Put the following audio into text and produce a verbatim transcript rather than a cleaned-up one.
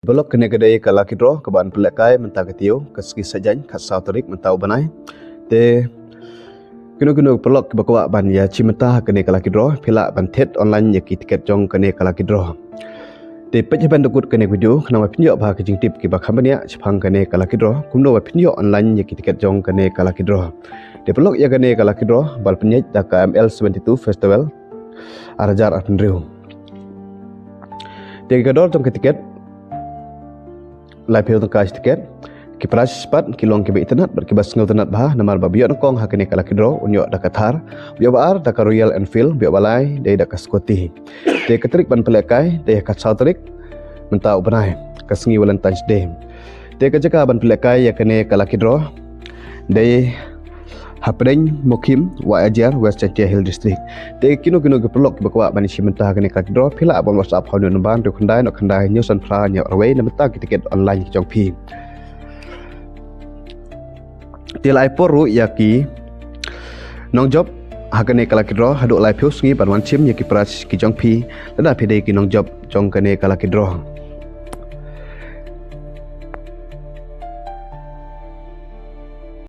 Paralok, kane ka dei ka lucky draw kaban pynlehkai mynta ka taïew, ka sngi Saitjaiñ, khatsaw tarik mynta u bnai. Te kino kino paralok kiba kwah ban ïa shim bynta ha kane ka lucky draw, phi lah ban thied online ïa ki tiket jong kane ka lucky draw. Te peit haduh ban kut kane ka video khnang ba phin ïoh bha ki jingtip kiba kham bniah shaphang kane ka lucky draw, kumno ba phin ïoh online ïa ki tiket jong kane ka lucky draw. Te paralok, ïa kane ka lucky draw ba la pynïaid da ka M L seventy-two Festival ar hajar arphew hynriew. Te ka dor jong ka tiket laiphew tyngka shi tiket. Ki prize pat ki long kiba itynnad bad kiba sngewtynnad bha, namar ba ba ïoh nyngkong ha kane ka lucky draw un ïoh da ka Thar, ba ïoh ba ar da ka Royal Enfield, ba ïoh ba lai dei da ka scooty. Te ka tarik ban pynlehkai dei ha ka khatsaw tarik mynta u bnai, ka sngi Valentine's Day. Te ka jaka ban pynlehkai ïa kane ka lucky draw dei hapdeng Mukhim, Wahiajer, West Jaintia Hills District. Te kino kino ki paralok kiba kwah ban shim bynta ha kane ka lucky draw, phi lah ban WhatsApp ha une u number: hynriew khyndai, hynñiew khyndai, hynñiew san phra, hynñiew ar wei, na bynta ki tiket online ki jong phi. Te la ai por ruh ïa ki nongjop ha kane ka lucky draw haduh laiphew sngi ban wan shim ïa ki prize ki jong phi lada phi dei ki nongjop jong kane ka lucky draw.